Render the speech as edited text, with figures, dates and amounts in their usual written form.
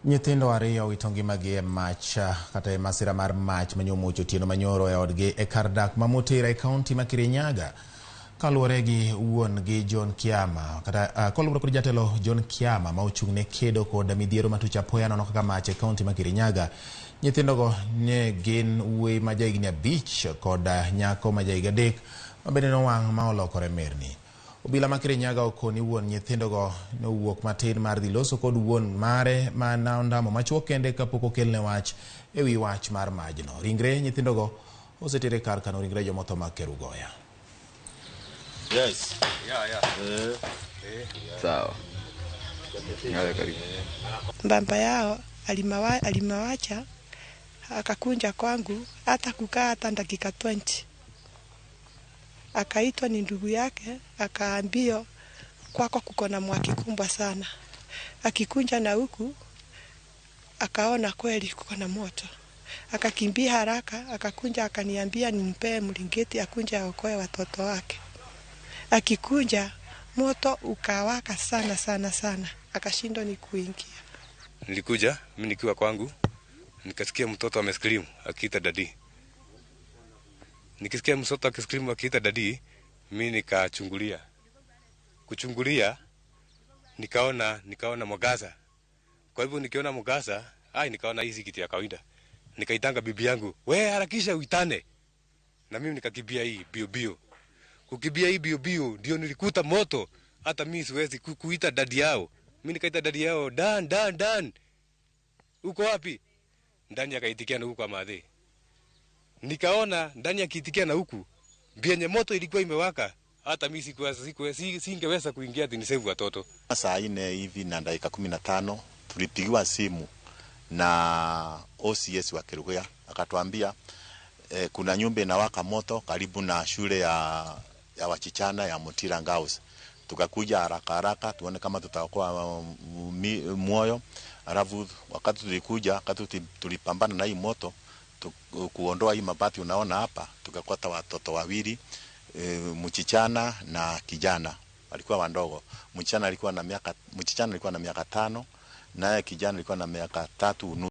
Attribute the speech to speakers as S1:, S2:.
S1: Nyithindo ariyo owito ngimagi e mach kata e masira mar mach manyomuoch otieno manyoro e odgi e kar dak ma Mutira e kaunti ma Kirinyaga. Kaluwore gi wuon gi John Kiama kata koluwore kod jatelo John Kiama ma ochung' ne kedo kod midhiero matuch apoya nono kaka mach e kaunti ma Kirinyaga. Nyithindogo ne gin wuoyi ma jahigni 5 kod nyako ma jahigni 3 ma bende nowang' ma olokore mirni. Obila ma Kirinyaga okoni wuon nyithindogo nowuok matin mar dhi loso kod wuon mare ma ondamo machuok kende kapok okelne wach e wi wach mar majno. Ringre nyithindogo oseter e kar kano ringre jomotho mag Kerugoya.
S2: Yes. Yeah.
S3: Sawa. Haya, karibu.
S4: Baba yao alimawacha akakunja kwangu, hata kukaa hata dakika 20. Akaitwa ni ndugu yake, akaambiwa kwako kuko na mwaki kubwa sana. Akikunja na huku akaona kweli kuko na moto. Akakimbia haraka, akakunja akaniambia nimpee mlingeti akunja aokoe watoto wake. Akikunja moto ukawaka sana sana sana, akashindwa ni kuingia.
S5: Nilikuja mimi nikiwa kwangu, nikasikia mtoto amescream akiita daddy. Nikisikia mtoto akiscream akiita daddy, mimi nikachungulia. Kuchungulia nikaona mwangaza. Kwa hivyo nikiona mwangaza, nikaona hizi kitu ya kawaida. Nikaitanga bibi yangu, we harakisha uitane. Na mimi nikakimbia hii bio bio. Kukimbia hii bio bio ndio nilikuta moto. Hata mimi siwezi kuita dadi yao. Mimi nikaita dadi yao, Dan, Dan, Dan. Uko wapi? Ndani akaitikia na huku kwa madhe. Nikaona ndani akiitikia na huku, bienye moto ilikuwa imewaka. Hata mimi singeweza kuingia ati nisave watoto.
S2: Saa 4 hivi na dakika 15 tulipigiwa simu na OCS wa Kerugoya, akatuambia kuna nyumba inawaka moto karibu na shule ya wachichana ya Mutira Girls. Tukakuja haraka haraka tuone kama tutaokoa moyo. Alafu wakati tulikuja, wakati tulipambana na hii moto kuondoa hii mabati unaona hapa, tukakuta watoto wawili, mchichana na kijana, walikuwa wadogo. Mchichana alikuwa na miaka 5, naye kijana alikuwa na miaka 3.5.